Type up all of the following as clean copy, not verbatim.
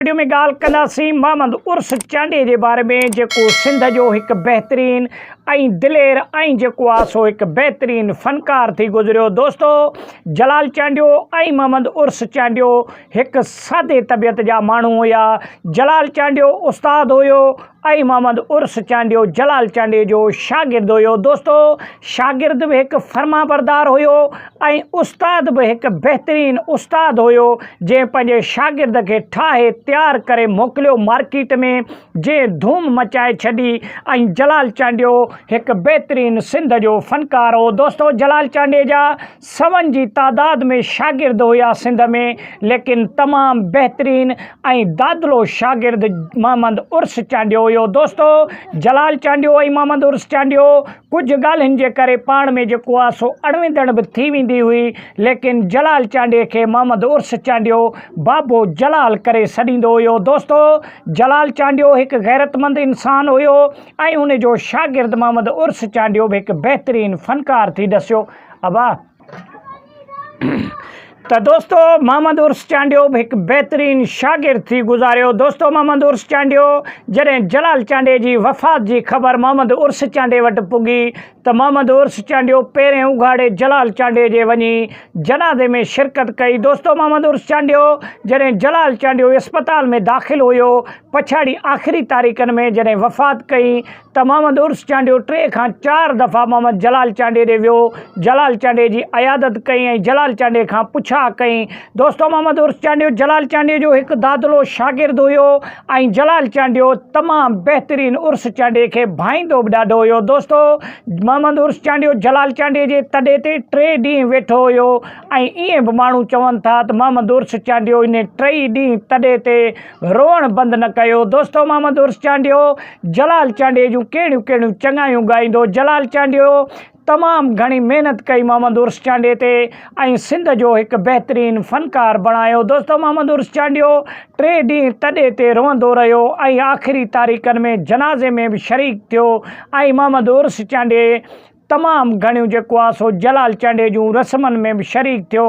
Video ۾ ڳالهه ڪنداسين محمد عرس چانڊيي جي باري ۾ جيڪو سنڌ جو هڪ بهترين ۽ دلير ۽ جيڪو آ سو هڪ بهترين فنڪار ٿي گذريو دوستو جلال چانڊيو ۽ محمد عرس چانڊيو هڪ سادي طبيعت جا ماڻهو هيا جلال چانڊيو استاد هيو ۽ محمد عرس چانڊيو جلال چانڊيي جو شاگرد هيو. دوستو شاگرد به هڪ فرمانبردار هيو ۽ استاد به هڪ بهترين استاد هيو جنهن پنهنجي شاگرد کي ٺاهي تيار ڪري موڪليو مارڪيٽ ۾ جنهن ڌوم مچائي ڇڏي ۽ جلال چانڊيو هڪ بهترين سنڌ جو فنڪار هو. دوستو جلال چانڊيي جا سون جي تعداد ۾ شاگرد هيا سنڌ ۾ ليڪن تمام بهترين ۽ دادلو شاگرد محمد عرس چانڊيو هيو دوستو جلال چانڊيو ۽ محمد عرس چانڊيو ڪجهه ڳالهين جي ڪري پاڻ ۾ جيڪو آ سو اڻويندڙ به ٿي ويندي هئي ليڪن جلال چانڊيي کي محمد عرس چانڊيو بابو جلال ڪري سڏيندو هيو دوستو جلال چانڊيو هڪ غيرتمند انسان هيو ۽ ان جو شاگرد محمد عرس چانڊيو به هڪ بهترين فنڪار ٿي ڏسيو ابا ته دوستو محمد عرس چانڊيو به هڪ بهترين شاگرد ٿي گذاريو دوستو محمد عرس چانڊيو جڏهن جلال چانڊيي جي وفات جي خبر محمد عرس چانڊيي وٽ پڳي ته محمد عرس چانڊيو پيرين اگهاڙي جلال چانڊيي جي وڃي جنازي ۾ شرڪت ڪئي دوستو محمد عرس چانڊيو جڏهن جلال چانڊيو اسپتال ۾ داخل هيو پڇاڙي آخري تاريخن ۾ جڏهن وفات ڪئي ته محمد عرس چانڊيو ٽي کان چار دفعا محمد جلال چانڊيي ڏي ويو، جلال چانڊيي جي عيادت ڪئي ۽ جلال چانڊيي کان پڇا ڪئي. دوستو محمد عرس چانڊيو جلال چانڊيي جو هڪ دادلو شاگرد هيو ۽ جلال چانڊيو تمام بهترين عرس چانڊيي کي ڀائيندو به ڏاڍو هيو. دوستو محمد عرس چانڊيو جلال چانڊيي جي تڏي تي ٽي ڏينهن ويٺو هيو ۽ ائين به ماڻهو چون ٿا ته محمد عرس چانڊيو انهي ٽئي ڏينهن تڏي تي روئڻ بند نه ڪيو دوستو محمد عرس چانڊيو جلال چانڊيي جون ڪهڙيون ڪهڙيون چڱايون ڳائيندو جلال چانڊيو تمام گهڻي محنت ڪئي محمد عرس چانڊيي تي ۽ سنڌ جو هڪ بهترين فنڪار بڻايو دوستو محمد عرس چانڊيو ٽي ڏينهن تڏي تي روئندو رهيو ۽ آخري تاريخن ۾ جنازي ۾ به شريڪ ٿيو ۽ محمد عرس چانڊيي تمام گهڻيون جيڪو آ سو جلال چانڊيي جون رسمن ۾ به شريڪ ٿيو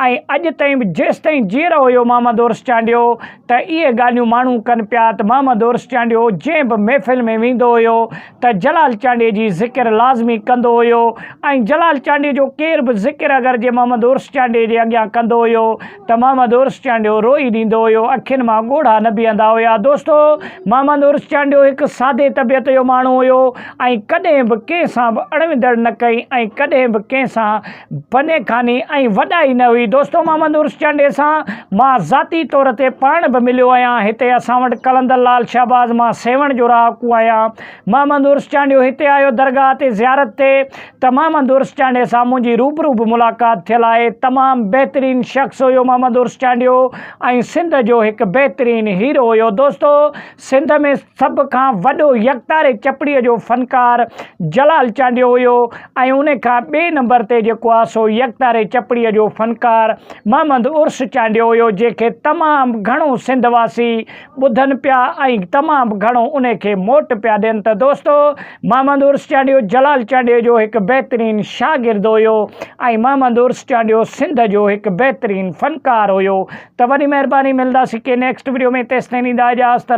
۽ اڄ تائين به جيستائين جيئرو هيو محمد عرس چانڊيو ته اهي ڳالهيون ماڻهو ڪن پيا ته محمد عرس چانڊيو جنهن به محفل ۾ ويندو هيو ته جلال چانڊيي جي ذڪر لازمي ڪندو هيو ۽ جلال چانڊيي جو ڪير به ذڪر اگر جي محمد عرس چانڊيي جي اڳيان ڪندو هيو ته محمد عرس چانڊيو روئي ڏيندو هيو، اکين مان ڳوڙها نه بيهندا هيا. دوستو! محمد عرس چانڊيو هڪ سادي طبيعت جو ماڻهو هيو ۽ ڪڏهن به ڪنهن سان به اڻويندڙ نه ڪئي ۽ ڪڏهن به ڪنهن سان بني خاني ۽ وڏائي نه هئي. دوستو! محمد عرس چانڊيي سان مان ذاتي طور تي پاڻ به مليو آهيان. هتي اسان وٽ قلندر لال شهباز مان سيوهڻ جو رهاڪو آهيان. محمد عرس چانڊيو هتي آيو درگاهه تي زيارت تي ته محمد عرس چانڊيي سان منهنجي روبرو به ملاقات ٿيل آهي تمام بهترين شخص هيو محمد عرس چانڊيو ۽ سنڌ جو هڪ بهترين هيرو هيو دوستو سنڌ ۾ سڀ کان وڏو يڪتاري چپڙي جو فنڪار جلال چانڊيو هيو ۽ ان کان ٻئي نمبر تي جيڪو آهي سو يڪتاري چپڙي جو فنڪار محمد عرس چانڊيو هيو جنهن کي تمام گهڻو سنڌ واسي ٻڌن پيا ۽ تمام گهڻو انهي کي موٽ پيا ڏين ته دوستو محمد عرس چانڊيو جلال چانڊيي جو هڪ بهترين شاگرد هيو ۽ محمد عرس چانڊيو سنڌ جو هڪ بهترين فنڪار هيو ته وڏي مهرباني ملداسين ڪي نيڪسٽ وڊيو ۾ تيستائين ڏيندا اجازت.